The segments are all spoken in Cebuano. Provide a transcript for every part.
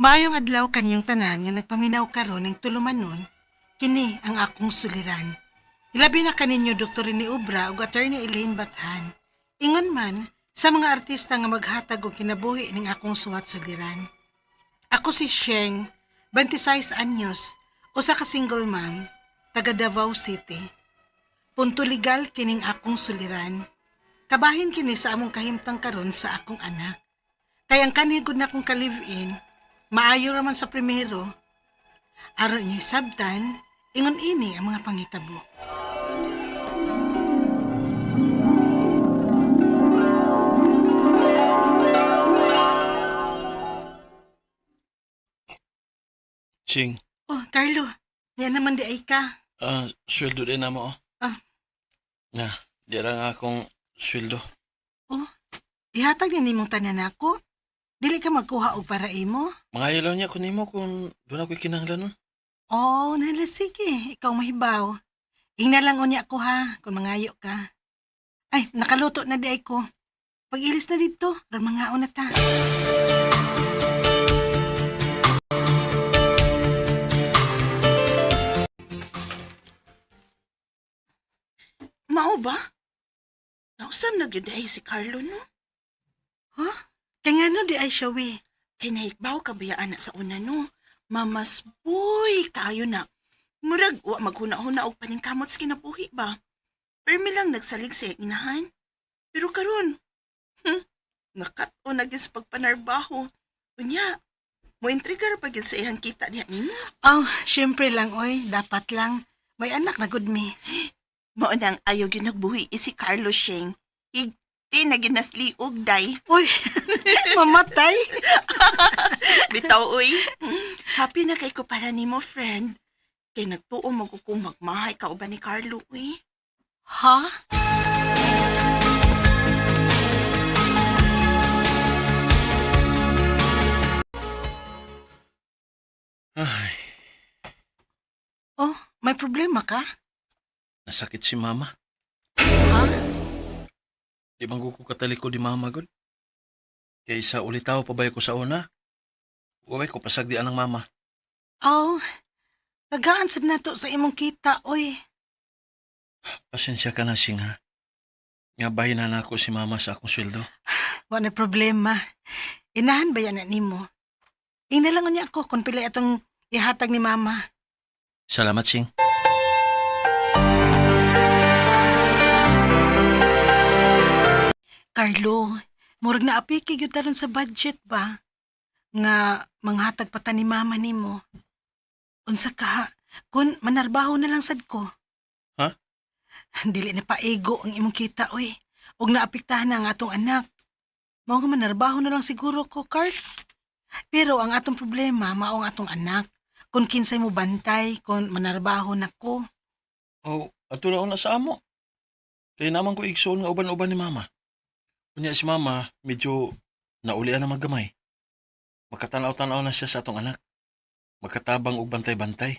Maayong adlaw kaniyong tanan nga nagpaminaw karon ning tulumanon, kini ang akong suliran. Ilabi na kaninyo Dr. Rene Obra ug Attorney Elaine Bathan. Ingon man sa mga artista nga maghatag og kinabuhi ning akong suwat suliran. Ako si Sheng, 26 anyos, usa ka single mom, taga Davao City. Punto legal kining akong suliran. Kabahin kini sa among kahimtang karon sa akong anak. Kay ang kanhi gud na akong ka-live-in, maayo raman sa primero. Aron niya sabtan, ingon ini ang mga pangitabo. Ching, Oh, Carlo, niya naman di ay ka. Sweldo din na mo, oh. Ah. Na, di ra nga akong sweldo. Oh, ihatag niya nimong tanan ako. Dili ka magkuha og para imo. Mga ilaw niya kun nimo kung doon ako'y kinahanglan nun. Oh, nala sige, ikaw mahibaw. Ingna lang unya ko ha, kung mangayo ka. Ay, nakaluto na di ay ko. Pag-ilis na dito, ron mangaon na ta. Mao ba? Nausam na gyud ay si Carlo no? Huh? Kaya nga no di ay siya we. Kay nahikbaw ka ba ana sa una no? Mamas boy, kaayo na. Murag wa maghuna-huna og paningkamot sa kinabuhi ba? Permi lang nagsalig sa iyang inahan. Pero karon, nakat-o na gyud sa pagpanarbaho. Unya, mointriga ra pa gyud sa iyang kita diha nimo. Oh, syempre lang oy, dapat lang. May anak na gud mi. Mao nang ayaw gyud nagbuhi si Carlo Sheng. Higti na gyud nasliog day. Uy, mamatay. Bitaw, uy. Happy na kay ko para nimo, friend. Kay nagtuo mo ko kung magmahay ka uban ni Carlo, uy. Ha? Ay, Oh, may problema ka? nasakit si mama. Ha? Di man ko katalikod ni mama gud. Kay sa ulitaw pabay ko sa una. Uway ko pasag di anang mama. Oh, tagaan sad nato sa imong kita, oy. Pasensya ka na, Sing, ha? Nga bahin na nako si mama sa akong sweldo. Wa na problema. Inahan ba yan na nimo? Ingna lang unya ako kung pila atong ihatag ni mama. Salamat, Sing. Carlo, murag na apiki gyud taron sa budget ba? Nga manghatag pa ta ni mama nimo. Unsa ka? Kun manarbaho na lang sad ko. Ha? Dili na paego ang imong kita oy. Ug naapektahan na ang atong anak. Mao nga manarbaho na lang siguro ko, Carl. Pero ang atong problema mao ang atong anak. Kung kinsay mo bantay, kung manarbaho na ko. Oh, ato na na sa amo. Kay naman ko igsoon nga uban-uban ni mama. Unya si mama, medyo naulian na maggamay. Makatanaw-tanaw na siya sa atong anak. Makatabang og bantay-bantay.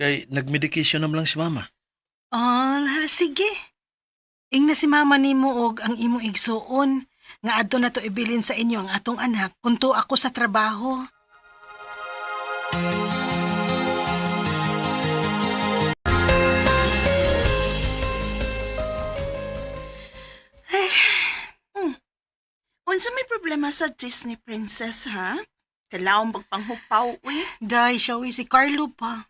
Kay nagmedication naman lang si mama. Ah, sige. Ingna si mama nimo og ang imong igsuon nga adto na to ibilin sa inyo ang atong anak kun ako sa trabaho. Unsa may problema sa Disney Princess, ha? Kalaom pagpanghupaw, uy. Day, siya uy, si Carlo pa.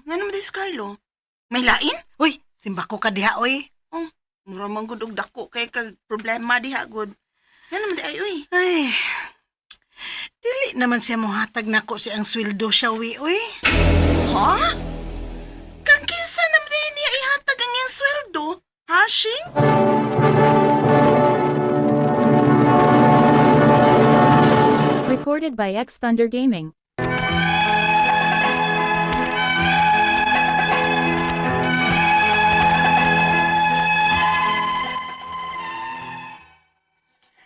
Nga naman si Carlo? May lain? Uy, simbako ka diha oy. Mura man gud og dako kay kag problema diha gud. Nga naman di ay, uy. Ay. Dili naman siya mohatag nako siya ang sweldo siya uy, uy. Ha? Kang kinsa naman di niya ihatag ang iyang sweldo? Ha, Shing? Recorded by X Thunder Gaming.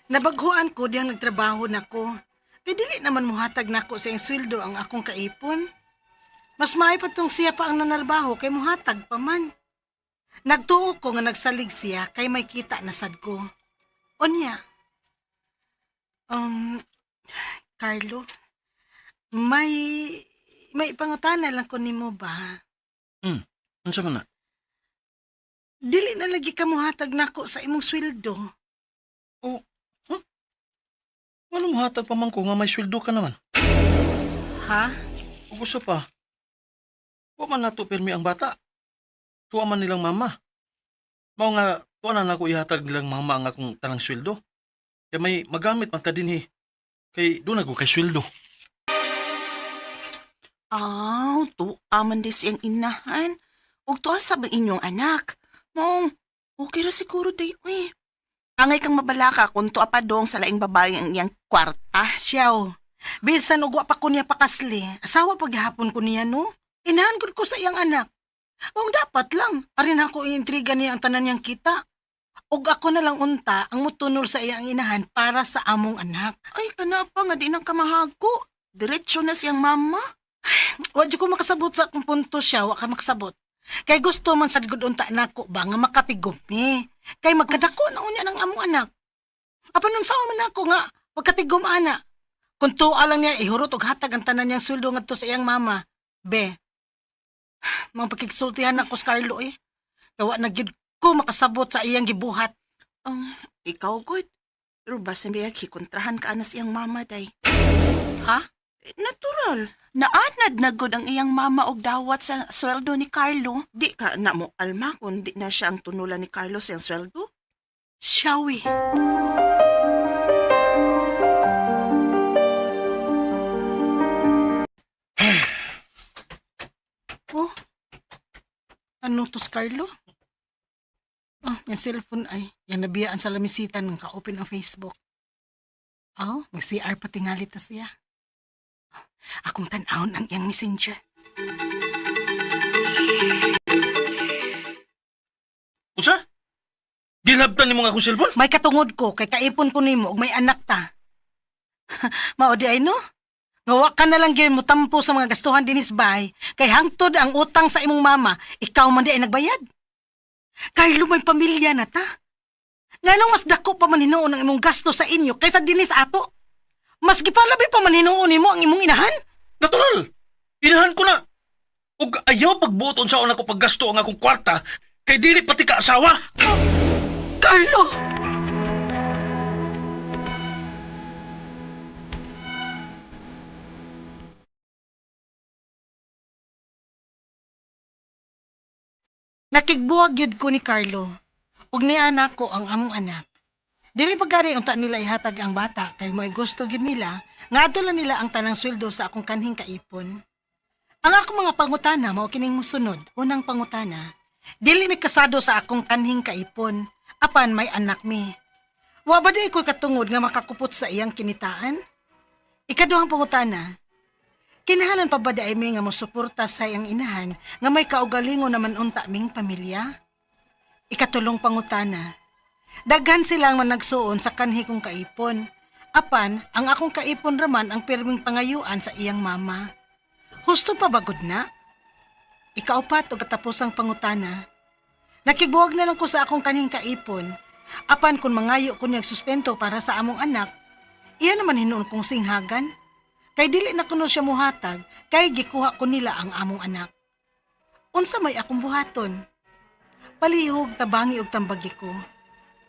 Nabaghuan ko diyang nagtrabaho nako. Kay dili naman mohatag nako sa iyang sweldo ang akong kaipon. Mas maay pa tong siya pa ang nanarbaho kay mohatag pa man. Nagtuo ko nga nagsalig siya kay may kita na sad ko. Unya. Um, Carlo, May pangutana lang ko nimo ba? Unsa man na? Dili na lagi ka mohatag nako sa imong sweldo. Wala mo hatag pa man ko nga may sweldo ka naman. Ha? Ug usa pa. Wa man nato pirmi ang bata. Tuwa man nilang mama. Mao nga tuwa na nako ihatag nilang mama ang akong tanang sweldo. Kay may magamit man ta dinhi. Kay doon ako kay sweldo. Aw, tuwa man di siyang inahan. Ug tuwa sa bang inyong anak. Mong, okay ra siguro day, uy. Angay kang mabalaka kung tuwa pa dong sa laing babae ang iyang kwarta. Siyaw. Bisan og wa pa ko niya pakasli, asawa paghapon ko niya no. Inahan gud ko sa iyang anak. Ug dapat lang, arin ako iintriga niya ang tanan niyang kita. Ug ako na lang unta ang mutunol sa iyang inahan para sa among anak. Ay, kana pa nga di nang kamahago. Diretso na siyang mama. Wa jud ko makasabot sa akong punto siya, wa ka makasabot. Kay gusto man sad gud unta nako ba nga makatigom mi. Kay magkadako na unya ng among anak. Apan unsaon man ako nga magkatigom ana. Kung tuwa lang niya ihurot og hatag ang tanan niyang sweldo ngadto sa iyang mama. Be. Mga pakigsultihan ako sa Carlo eh. Kay wa na gyud ko makasabot sa iyang gibuhat. Ikaw good. Pero basta biya kikontrahan ka na siyang mama day. Ha? Eh, natural. Naanad na gud ang iyang mama og dawat sa sweldo ni Carlo. Di ka na mo alma kung di na siya ang tunulan ni Carlo sa iyang sweldo. Shawi. Oh. Ano to, Carlo? Oh, yung cellphone ay, yung nabiyaan sa lamisitan ng ka-open ang Facebook. Oh, mag-CR pa tingali to siya. Akong tan-awon ang iyang messenger. Usa? Gilabtan nimo nga akong cellphone? May katungod ko kay kaipon ko nimo ug may anak ta. Mao di ay no? Nga wa ka na lang gyud motampo sa mga gastuhan dinis bay kay hangtod ang utang sa imong mama, ikaw man di ay nagbayad. Carlo, may pamilya na ta. Nganong mas dako pa man hinuon ang imong gasto sa inyo kaysa dinis ato? Mas gipalabi pa man hinuon nimo ang imong inahan? Natural. Inahan ko na. Ug ayaw pagbuot unsaon ako paggasto ang akong kwarta kay dili pati ka asawa. Carlo! Nakigbuwag yun ko ni Carlo. Ug niya ko ang among anak. Dili pagkari unta nila ihatag ang bata kay mo'y gusto gyud nila nga adto lang nila ang tanang sweldo sa akong kanhing kaipon. Ang akong mga pangutana mao kining mosunod. Unang pangutana, dili mi kasado sa akong kanhing kaipon apan may anak mi. Wa ba di ko'y katungod nga makakupot sa iyang kinitaan? Ikaduhang pangutana, kinahanglan pa ba di ay mi nga mosuporta sa iyang inahan nga may kaugalingon naman unta ming pamilya? Ikatulong pangutana, daghan silang managsuon sa kanhi kong kaipon. Apan, ang akong kaipon raman ang pirming pangayuan sa iyang mama. Husto pa ba gud na? Ikaupat o katapusang pangutana, nakigbuwag na lang ko sa akong kanhing kaipon. Apan kung mangayo ko niyang sustento para sa among anak, iya naman hinuon kong singhagan. Kay dili na kuno siya muhatag, kay gikuha ko nila ang among anak. Unsa may akong buhaton? Palihog tabangi og tambagi ko.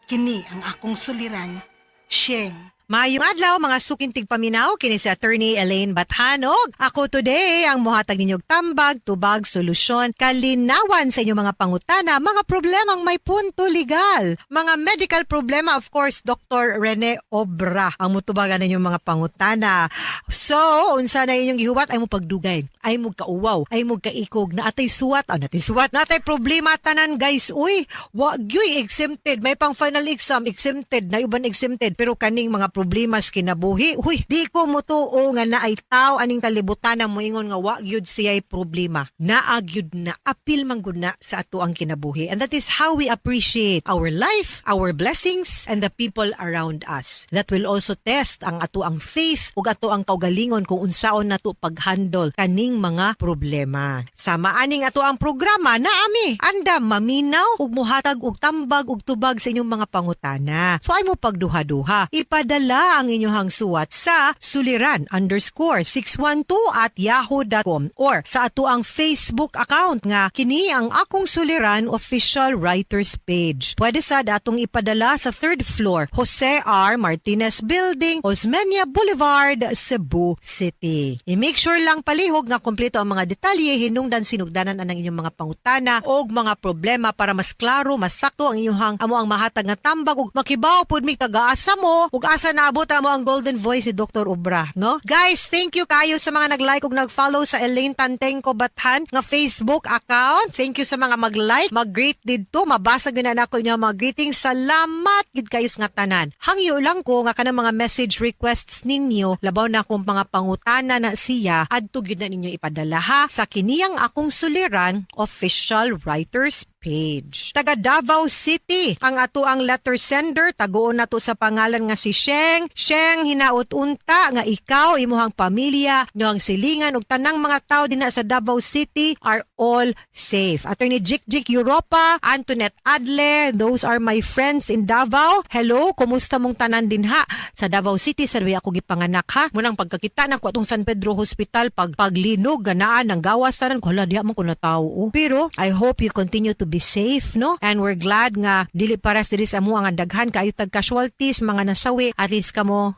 Kini ang akong suliran, Sheng. Maayong adlaw mga suking tigpaminaw kini si Attorney Elaine Bathanog. Ako today ang mohatag ninyog tambag, tubag, solusyon, kalinawan sa inyong mga pangutana, mga problemang may punto legal, mga medical problema, of course Dr. Rene Obra ang mutubagan ninyong mga pangutana. So, unsa na inyong gihuwat ay mo pagdugay, ay mo kauwaw, ay mo kaikog, na atay suwat, ah, natay suwat, natay problema tanan guys. Uy, wa gyuy exempted, may pang final exam exempted, na uban exempted, pero kaning mga problema sa kinabuhi, huy, di ko mutuo nga naay tao aning kalibutan ang moingon nga wa gyud siya'y problema. Naa gyud na apil man gud na sa ato ang kinabuhi. And that is how we appreciate our life, our blessings, and the people around us. That will also test ang ato ang faith ug ato ang kaugalingon kung unsaon nato paghandle kaning mga problema. Sama aning ato ang programa na ami andam maminaw ug muhatag og tambag ug tubag sa inyong mga pangutana. So ay mo pagduha-duha. Ipadala Ipadala ang inyong suwat sa suliran_612@yahoo.com or sa ato ang Facebook account nga kini ang Akong Suliran Official Writers Page. Pwede sad atong ipadala sa third floor, Jose R. Martinez Building, Osmeña Boulevard, Cebu City. I-make sure lang palihog nga kompleto ang mga detalye, hinungdan sinugdanan anang inyong mga pangutana o mga problema para mas klaro, mas sakto ang inyong amo ang mahatag nga tambag ug makibaw pud mi taga-asa mo ug asa naabot amo ang golden voice ni Dr. Obra, no? Guys, thank you kayo sa mga nag-like ug nag-follow sa Elaine Tantengco Bathan nga Facebook account. Thank you sa mga mag-like, mag-greet didto, mabasa gyud na nako inyong mga greetings. Salamat gid kayo nga tanan. Hangyo lang ko nga kanang mga message requests ninyo, labaw na akong mga pangutana na siya, adto gyud na ninyo ipadala ha sa kiniyang Akong Suliran Official Writers Page. Taga Davao City ang ato ang letter sender, taguon nato sa pangalan nga si Sheng. Sheng, hinaot unta nga ikaw, imuhang pamilya, inyong silingan ug tanang mga tao dinha sa Davao City are all safe. Attorney Jik Jik Europa, Antoinette Adle, those are my friends in Davao. Hello, kumusta mong tanan dinha sa Davao City? Sa ako gipanganak ha. Munang pagkakita na ko atong San Pedro Hospital pag paglinog ganaan ang gawas tanan ko, hala, diha man ko natawo. Oh. Pero I hope you continue to be safe, no? And we're glad nga dili paras diri sa amo ang daghan kaayo tag casualties, mga nasawi. At least kamo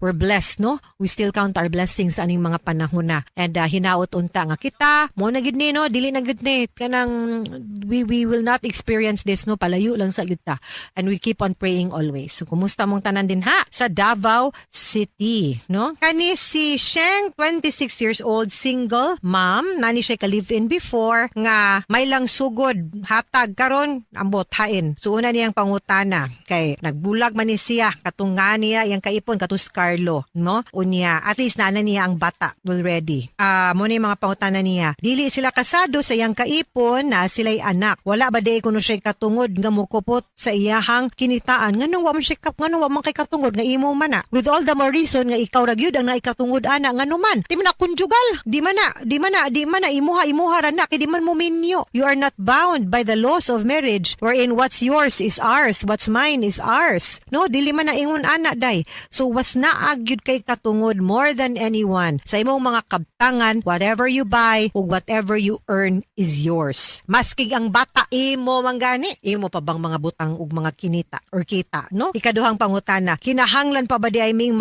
we're blessed, no? We still count our blessings aning mga panahon na. And hinaot unta nga kita mo na gid ni, no, dili na gid ni kanang we will not experience this, no, palayo lang sa gyud ta. And we keep on praying always. So kumusta mong tanan din ha sa Davao City, no? Kani si Sheng, 26 years old, single mom, nani siya ka live-in before nga may lang sugod hatag karon ambot hain. So una niyang pangutana kay nagbulag man ni siya katong nga niya iyang kaipon katus Carlo, no? Unya at least naa na niya ang bata already. Ah, mo na yung mga pangutana niya. Dili sila kasado sa iyang kaipon na sila'y anak. Wala ba di kuno siya katungod nga mukupot sa iyahang kinitaan? Nganong wa man siya kap, nganong wa man kay katungod nga imo man na? With all the more reason nga ikaw ra gyud ang naikatungod ana, ngano man? Di man na conjugal. Di man na, di man na, di man na imuha, imuha ra na kay di man mo minyo. You are not bound by the laws of marriage wherein what's yours is ours, what's mine is ours. No, dili man na ingon ana day. So was naa gyud kay katungod more than anyone sa imong mga kabtangan, whatever you buy ug whatever you earn is yours. Maski ang bata imo man gani, imo pa bang mga butang ug mga kinita or kita, no? Ikaduhang pangutana, kinahanglan pa ba di ay ming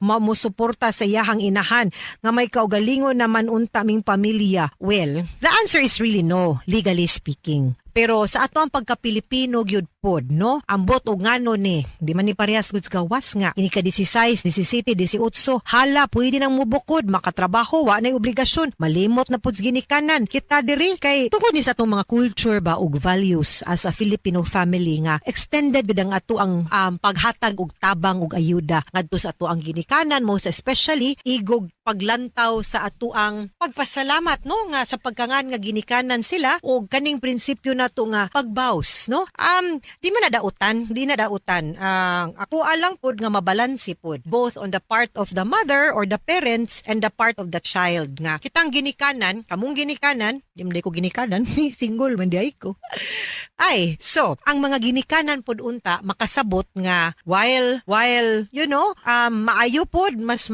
musuporta sa iyahang inahan nga may kaugalingon naman unta ming pamilya? Well, the answer is really no, legally speaking. Pero sa ato ang pagka-Pilipino gyud pod, no? Ambot og ngano ni, di man ni parehas gud sa gawas nga ini ka 16, 17, 18, hala pwede nang mubukod, makatrabaho, wa nay obligasyon, malimot na pud sa ginikanan. Kita diri kay tungod ni sa atong mga culture ba ug values as a Filipino family nga extended gud ang ato ang paghatag og tabang ug ayuda ngadto sa ato ang ginikanan, most especially igog paglantaw sa ato ang pagpasalamat, no, nga sa pagkangan nga ginikanan sila og kaning prinsipyo nato nga pagbaws, no? Di man na dautan, di na dautan. Ang ako alang pod nga mabalanse pod both on the part of the mother or the parents and the part of the child nga kitang ginikanan, kamong ginikanan, di man di ko ginikanan, single man di ay ko. Ay, so, ang mga ginikanan pod unta makasabot nga while maayo pod, mas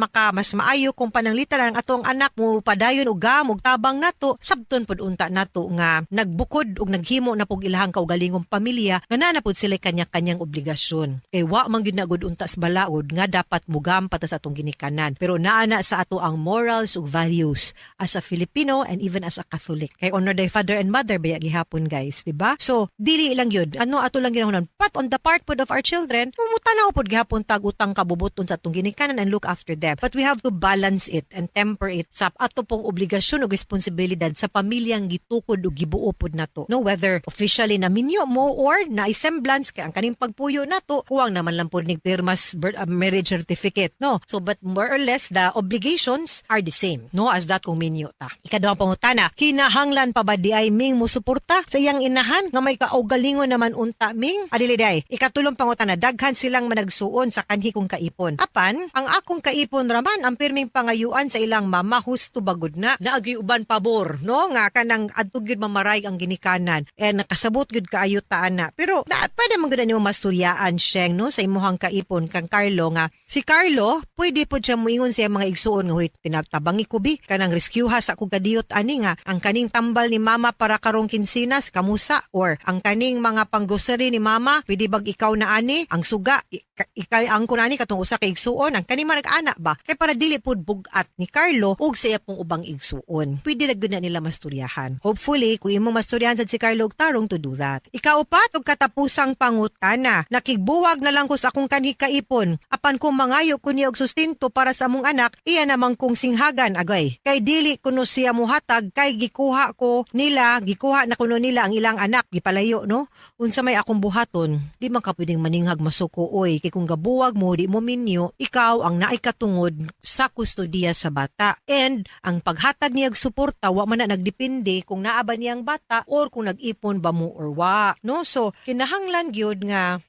maayo kung pananglitan ang atong anak mo padayon og gam og tabang nato, sabton pod unta nato nga nagbukod og naghimo na pug ilahang kaugalingong pamilya nga naa na pod sila kanya-kanyang obligasyon. Kay wa man gyud na gud unta sa balaod nga dapat mugam pa ta sa atong ginikanan. Pero naa na sa ato ang morals ug values as a Filipino and even as a Catholic. Kay honor thy father and mother baya gihapon, guys, di ba? So dili lang yun. Ano ato lang ginahunan. But on the part pod of our children, mutanaw pod gihapon tag utang kabubuton sa atong ginikanan and look after them. But we have to balance it and temper it sa ato pong obligasyon ug responsibilidad sa pamilyang gitukod ug gibuo pod nato. No, whether officially na minyo mo or na semblance kay ang kaning pagpuyo nato kuwang naman lang pod nig pirmas birth, marriage certificate, no? So but more or less the obligations are the same, no, as that kung minyo ta. Ikaduhang pangutana, kinahanglan pa ba di ay ming musuporta sa iyang inahan nga may kaugalingon naman unta ming? Adili day. Ikatulong pangutana, daghan silang managsuon sa kanhi kong kaipon. Apan, ang akong kaipon raman ang pirming pangayuan sa ilang mama, husto bagud na naagyoy uban pabor, no, nga kanang adto gyud mamaray ang ginikanan and nakasabot gyud kaayo ta ana. Pero Na, pwede man gud nimo masturyaan, Sheng, no, sa imuhang kaipon kang Carlo nga si Carlo pwede pod siya muingon sa iyang mga igsuon nga, "Huy, tinatabangi ko bi kanang rescue ha sa akong kadiyot ani nga ang kaning tambal ni mama para karong kinsinas kamusa, or ang kaning mga panggrocery ni mama, pwede bag ikaw na ani ang suga, ikay ang kunani katong usa ka igsuon ang kaning mga nag-ana ba?" Kay para dili pud bug-at ni Carlo ug sa iya pong ubang igsuon. Pwede ra gyud na nila masturyahan. Hopefully, kung imong masturyahan sad si Carlo og tarong to do that. Ikaupat ug katapusang pangutana: "Nakigbuwag na lang ko sa akong kanhi kaipon. Apan kung mangayo ko niya og sustento para sa among anak, iya namang kong singhagan agay. Kay dili kuno siya muhatag kay gikuha ko nila, gikuha na kuno nila ang ilang anak, gipalayo, no? Unsa may akong buhaton?" Di man ka pwedeng maninghag masuko oy, kay kung gabuwag mo, di mo minyo, ikaw ang naay katungod sa kustodiya sa bata. And ang paghatag niya og suporta wa man na nagdepende kung naa ba niyang bata or kung nag-ipon ba mo or wa, no? So kinahanglan gyud nga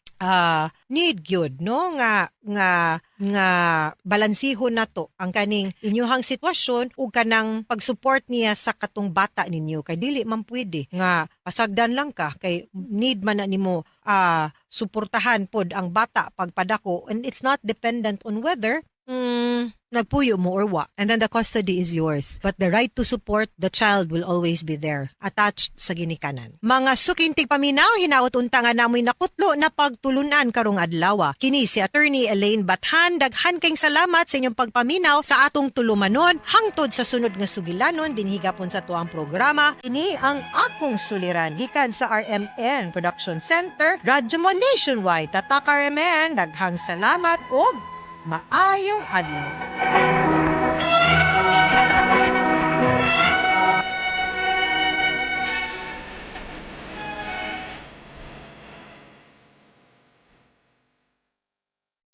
need gyud, no, nga balansihon nato ang kaning inyuhang sitwasyon ug kanang pag-support niya sa katong bata ninyo, kay dili man pwede nga pasagdan lang ka, kay need man na nimo suportahan pod ang bata pagpadako, and it's not dependent on whether nagpuyo mo or wa. And then the custody is yours. But the right to support the child will always be there, attached sa ginikanan. Mga suking tigpaminaw, hinaot unta nga namoy nakutlo na pagtulunan karong adlaw. Kini si Attorney Elaine Bathan. Daghan kayong salamat sa inyong pagpaminaw sa atong tulumanon. Hangtod sa sunod nga sugilanon, dinhi gapon sa atuang programa. Kini ang Akong Suliran, gikan sa RMN Production Center, Radyo Mo Nationwide. Tatak RMN, daghang salamat ug maayong adlaw.